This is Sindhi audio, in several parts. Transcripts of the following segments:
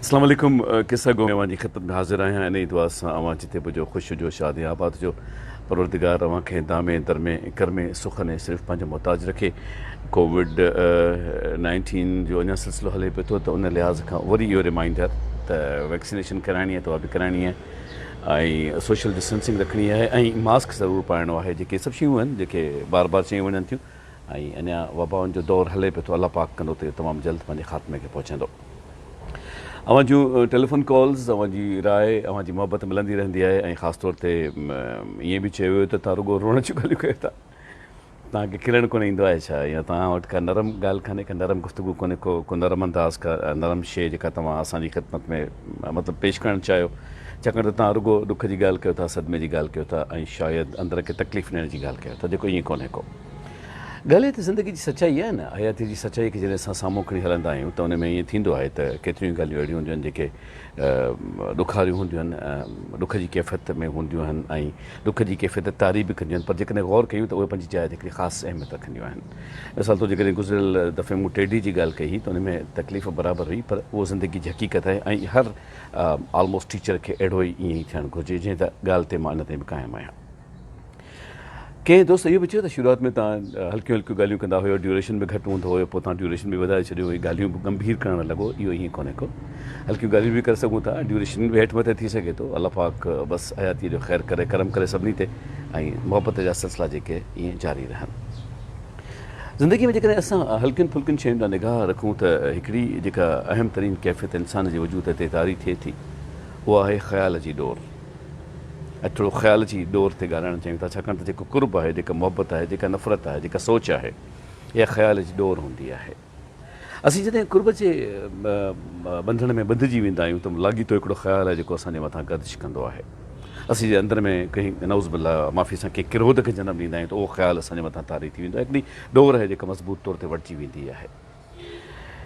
اسلام عليڪم قصه گو اوهان جي خدمت ۾ حاضر آهيان انهي دعا سان اوهان جتي به هجو خوش هجو شاد ۽ آباد هجو پروردگار اوهان کي دامي درمي ڪرمي سخن ۽ صرف پنهنجو محتاج رکي ڪووڊ نائنٽين جو اڃا سلسلو هلي پيو ٿو ته ان لحاظ کان وري اهو ريمائنڊر ته ويڪسينيشن ڪرائڻي آهي ته اها به ڪرائڻي آهي ۽ سوشل ڊسٽنسنگ رکڻي آهي ۽ ماسڪ ضرور پائڻو آهي جيڪي سڀ شيون آهن جيڪي بار بار چيون وڃن ٿيون ۽ اڃا وبائن جو دور هلي پيو ٿو الله پاڪ ڪندو ته اهو تمام جلد پنهنجي خاتمي کي پهچندو. اوهان جون ٽيليفون ڪالز، اوهان جي راء، اوهان جي محبت ملندي رهندي آهي ۽ خاص طور تي ائين به چيو ويو ته توهان رڳو روئڻ جون ڳالهيون ڪيو ٿا. توهان کي کلڻ ڪونه ايندو آهي ڇا يا توهان وٽ ڪا نرم ڳالهه ڪانهي ڪا نرم گفتگو ڪونهي ڪو ڪو نرم انداز ڪا نرم شيء جيڪا توهان اسان جي خدمت ۾ مطلب پيش ڪرڻ چاهيو ڇاڪاڻ ته توهان رڳو ڏک جي ڳالهه ڪيو ٿا صدمي جي ڳالهه ڪيو ٿا ۽ شايد اندر کي تڪليف ڏيڻ جي ڳالهه ڪيو ٿا جيڪو ائين ڪونهي ڪو ڳالهه ته زندگي جي سچائي آهي نه حياتي جي سچائي کي جڏهن اسان سامهون کڻي هلندا آهيون ته ان ۾ ائين ٿيندو آهي ته ڪيتريون ئي ڳالهيون اهڙيون هونديون آهن جيڪي ڏکاريون هونديون آهن ڏک جي ڪيفيت ۾ هونديون آهن ۽ ڏک جي ڪيفيت طاري به ڪنديون آهن پر جيڪڏهن غور ڪيون ته اهي پنهنجي جاء تي هڪڙي خاص اهميت رکنديون آهن. مثال طور جيڪڏهن گذريل دفعي مون ٽيڊي جي ڳالهه ڪئي هئي ته ان ۾ تڪليف برابر هئي پر اهو زندگي جي حقيقت آهي ۽ هر آلموسٽ ٽيچر کي اهڙو ئي ائين ئي ٿيڻ گهرجي جنهن ڳالهه تي مان اڃا تائين به قائم آهيان. ڪنهن دوست اهو به چيو ته شروعات ۾ توهان هلڪيون هلڪيون ڳالهيون ڪندا هيو ڊيوريشن به گهٽ هوندو هيو پوء توهان ڊيوريشن به وڌائي ڇڏيو ۽ ڳالهيون به ڳنڀير ڪرڻ لڳو اهو ائين ڪونهي ڪو هلڪيون ڳالهيون به ڪري سگهون ٿا ڊيوريشن به هيٺ مٿي ٿي سگهي ٿو الله پاڪ بس حياتي جو خير ڪري ڪرم ڪري سڀني تي ۽ محبت جا سلسلا جيڪي ائين جاري رهن زندگي ۾ جيڪڏهن اسان هلڪين ڦلڪين شين ڏانهن نگاهه رکون ته هڪڙي جيڪا اهم ترين ڪيفيت انسان جي وجود تي طاري ٿئي ٿي اها آهي خيال جي ڏور ۽ ٿورو خيال جي ڏور تي ڳالهائڻ چاهيون ٿا ڇاڪاڻ ته جيڪو قرب آهي، جيڪا محبت آهي، جيڪا نفرت آهي، جيڪا سوچ آهي اها خيال جي ڏور هوندي آهي. اسين جڏهن قرب جي ٻنڌڻ ۾ ٻڌجي ويندا آهيون ته لاڳيتو هڪڙو خيال آهي جيڪو اسان جي مٿان گردش ڪندو آهي. اسين جي اندر ۾ ڪنهن نعوذ بالله معافي سان ڪنهن ڪروڌ کي جنم ڏيندا آهيون ته اهو خيال اسان جي مٿان طاري ٿي ويندو آهي. هڪڙي ڏور آهي جيڪا مضبوط طور تي وڍجي ويندي آهي.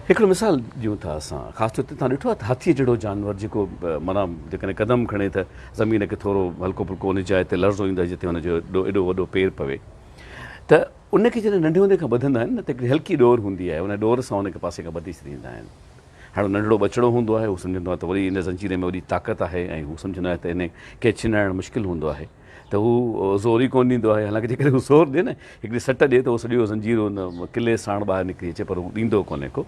هڪڙو مثال ڏيون ٿا اسان خاص طور تي توهان ڏٺو آهي ته هاٿيء جهڙو جانور جيڪو معنيٰ جيڪڏهن قدم کڻي ته زمين کي ٿورو هلڪو ڦلڪو ان جاء تي لرزو ايندو آهي جتي هن جو ايڏو ايڏو وڏو پير پوي ته ان کي جڏهن ننڍي هوندي کان ٻڌندا آهن نه ته هڪڙي هلڪي ڏور هوندي آهي ان ڏور سان ان کي پاسي کان ٻڌي ڇڏيندا آهن هاڻي ننڍڙو ٻچڙو هوندو آهي هو سمجهندو آهي ته وري ان زنجير ۾ وڏي طاقت آهي ۽ هو سمجهندو آهي ته ان کي ڇنائڻ مشڪل هوندو آهي ته هو زور ئي ڪونه ڏيندو آهي، حالانڪه جيڪڏهن هو زور ڏئي نه، هڪڙي سٽ ڏئي ته اهو سڄو زنجير ان قلعي ساڻ ٻاهر نڪري اچي پر هو ڏيندو ڪونهي ڪو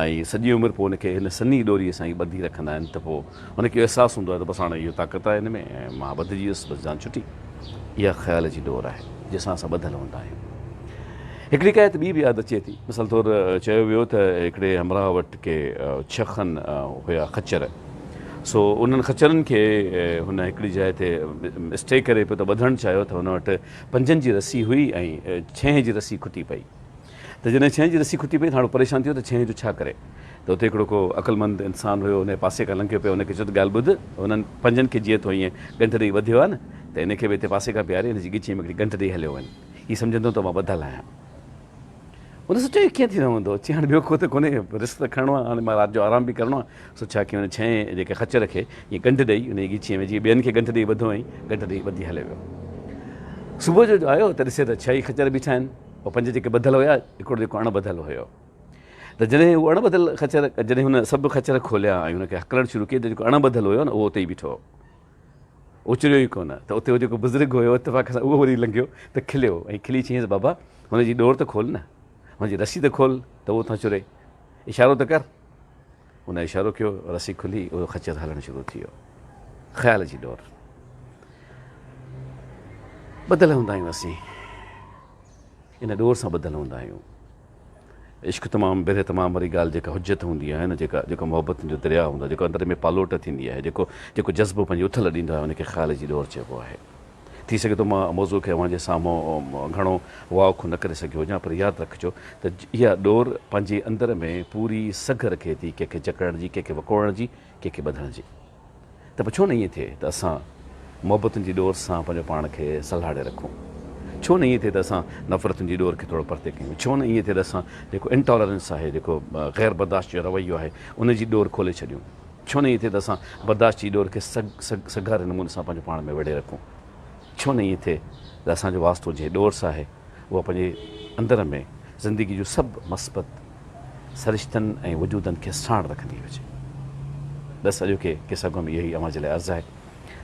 ۽ سڄي عمر پوء ان کي هن سنهي ڏوريء سان ئي ٻڌي رکندا آهن ته پوء هن کي اهو احساس هوندو آهي ته بس هاڻي اهو طاقت آهي هن ۾ ۽ مان ٻڌجي ويس بس جان ڇٽي. اها خيال جي ڏور آهي جنهن سان اسان ٻڌل هوندا آهيون. هڪڙي حڪايت ٻي به ياد اچي ٿي. مثال طور چيو ويو ته هڪڙي همراهه وٽ ڪي ڇهه کن هيا خچر. سو انهن خچرن کي هن هڪڙي جاء تي اسٽي ڪري پيو ته ٻڌڻ چاهيو ته هن وٽ پنجن جي رسي هئي ۽ ڇهين جي رسي کٽي پئي ته جڏهن ڇهين جي رسي کٽي پئي ته هاڻ پريشان ٿي ويو ته ڇهين جو ڇا ڪري ته اتي هڪڙو ڪو عقلمند انسان هيو ان جي پاسي کان لنگهيو پيو ان کي چيو ته ڳالهه ٻڌ هنن پنجن کي جيئن تو ائين ڳنڍ ڏئي ٻڌيو آهي نه ته ان کي به هتي پاسي کان بيهاري هن جي ڳچيء ۾ هڪڙي ڳنڍ ڏئي هليو وڃ هي سمجهندو ته مان ٻڌل آهيان. هن سوچيو هي ڪيئن ٿي رهندو؟ چي هاڻي ٻيو ڪو ته ڪونهي، رسڪ ته کڻڻو آهي، هاڻي مان رات جو آرام به ڪرڻو آهي، سو ڇا ڪيو هن ڇهين جيڪي خچر کي ائين ڳنڍ ڏئي ان جي ڳچيء ۾ جيئن ٻين کي ڳنڍ ڏئي ٻڌو هئائين، ڳنڍ ڏئي ٻڌي هليو ويو. صبح جو آيو ته ڏسي ته ڇهه ئي خچر بيٺا آهن، اهي پنج جيڪي ٻڌل هيا، هڪڙو جيڪو اڻ ٻڌل هيو. ته جڏهن هو اڻ ٻڌل خچر جڏهن هن سڀ خچر کوليا ۽ هن کي هڪلڻ شروع ڪئي ته جيڪو اڻ ٻڌل هيو نه اهو اتي ئي بيٺو هو. اچريو ئي ڪونه ته اتي هو جيڪو بزرگ هيو اتفاق سان اهو وري لنگهيو ته کليو ۽ کلي چيائينس بابا هن جي ڏور ته کول نه هن جي رسي ته کول ته اهو اتان چري اشارو ته ڪر هن اشارو ڪيو رسي کلي اهو خچر هلڻ شروع ٿي ويو خيال جي ڏور ٻڌل هوندا آهيون اسين ان ڏور سان ٻڌل هوندا آهيون. عشق تمام برهه تمام واري ڳالهه جيڪا حجت هوندي آهي نه جيڪا جيڪو محبتن جو درياء هوندو آهي جيڪو اندر ۾ پالوٽ ٿيندي آهي جيڪو جيڪو جذبو پنهنجي اٿل ڏيندو آهي ان کي خيال جي ڏور چئبو آهي. ٿي سگهي ٿو مان موضوع کي اوهان جي سامهون گهڻو واکو نه ڪري سگهيو هجان پر ياد رکجو ته اها ڏور پنهنجي اندر ۾ پوري سگهه رکي ٿي ڪنهن کي جڪڙڻ جي ڪنهن کي وڪوڙڻ جي ڪنهن کي ٻڌڻ جي. ته پوء ڇو نه ائين ٿئي ته اسان محبتن جي ڏور سان پنهنجو پاڻ کي سلهاڙي رکون؟ ڇو نه ائين ٿئي ته اسان نفرتن جي ڏور کي ٿورو پرتي ڪيون؟ ڇو نه ائين ٿئي ته اسان جيڪو انٽالرنس آهي، جيڪو غير برداشت جو رويو آهي، ان جي ڏور کولي ڇڏيون؟ ڇو نه ائين ٿئي ته اسان برداشت جي ڏور کي سگهاري نموني سان پنهنجو پاڻ ۾ ويڙهي رکون؟ ڇو نه ائين ٿئي ته اسان جو واسطو جنهن ڏور سان آهي، اها پنهنجي اندر ۾ زندگي جون سڀ مثبت سرشتن ۽ وجودن کي ساڻ رکندي هجي. بس اڄوڪي قصه گو ۾ اهو ئي اوهان جي لاء عرض آهي.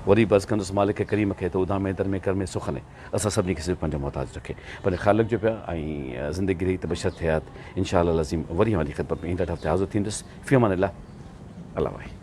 وري به عرض ڪندس مالڪ ڪريم کي ته ادامي در ۾ ڪر ۾ سخن اسان سڀني کي صرف پنهنجو محتاج رکي. پنهنجو خيال رکجو پيا ۽ زندگي رهي ته بشرط حيات انشاء الله العظيم وري اوهان جي خدمت ۾ ايندڙ هفتي حاضر ٿيندس. في امان الله. الله واهي.